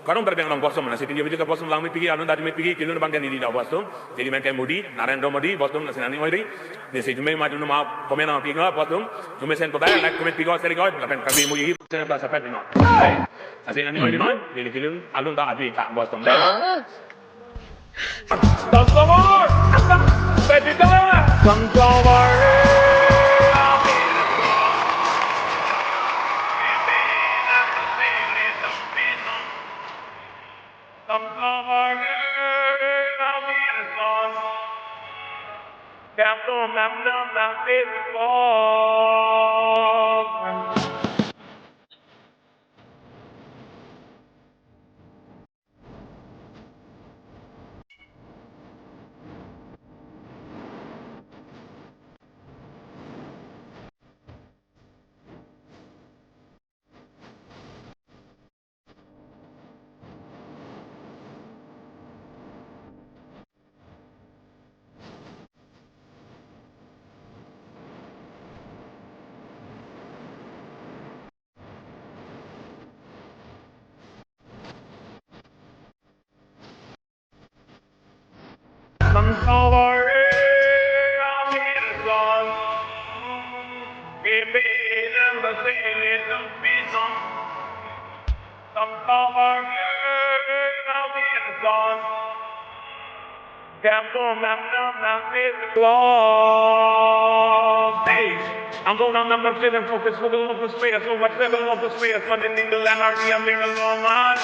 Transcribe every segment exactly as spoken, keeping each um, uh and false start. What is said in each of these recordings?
Kardom Karbi Anglong bostum, lasi pini abidi ke bostum langmepik ke, alun ta arjumepik ke, kelun abang ke neli ta bostum, Delhi men ke Modi, Narendra Modi bostum, lasi nangning oiri. Lasi arjume madu numa comment nangpik nang bostum, arjumesen pu ta like comment pik, share pik, lapen Karbi Anglong YouTube channel ta subscribe pik nang. Lasi nangning oiri non, neli kelun alun ta arju ta bostum. Hey, I'm going on number seven for this little of this way, so much seven of this way, but in England, are the American one,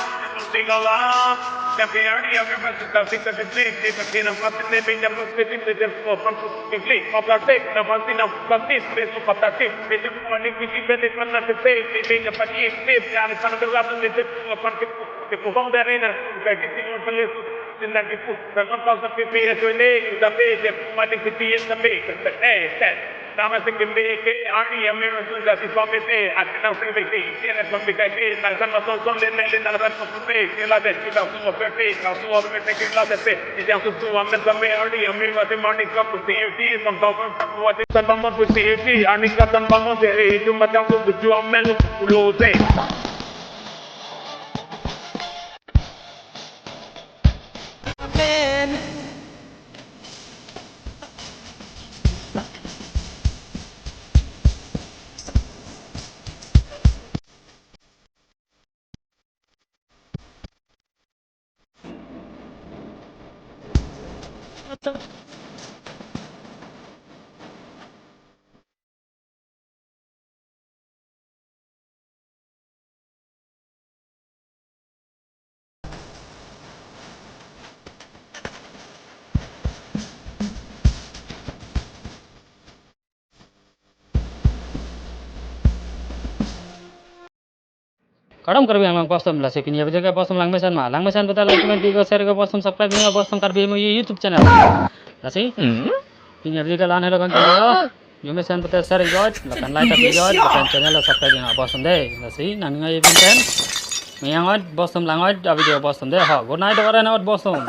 sing along. That they are the other verses of six of the six, they can have nothing, they may never fit in the temple, from the six of the six, the one thing of the six, they took up that six, they took on it, we see that it's not the same, they may never be exist, and it's not the last, they took up on the the phone that in a, the six of the six. Sinna kipu, pemang kau sapi pi S O N A, kita pi, dia puma di P T S sapi, eh, set. Nama sing kimbe ke, arni yang memang sudah si suami pe, ati nang sing beke, dia nak suami kai pe, nang san masuk son den den, nang san masuk pe, kila de, kita semua pe pe, nang semua pe pe, kila de pe, dia yang susu amen sampai arni yang memang si arni ka putih, putih, sang kau kan, putih, san bang putih, putih, arni ka san bang putih, itu macam tu tujuh amen, pulo se. Amen. Kardom Karbi Anglong bostum, lasi pini abidi ke bostum langmesen ma. Langmesen pu ta like, comment, video, share ke bostum, subscribe ke bostum Karbi Anglong YouTube channel. Lasi pini abidi ke la-an helo kan. Arjumesen pu ta share ikot, lapen like up ikot, lapen channel lo subscribe ikot bostum de. Lasi nangning oiri pen. Meyang ikot bostum, lang ikot, a video bostum de. Ha, good night, do karen ikot bostum.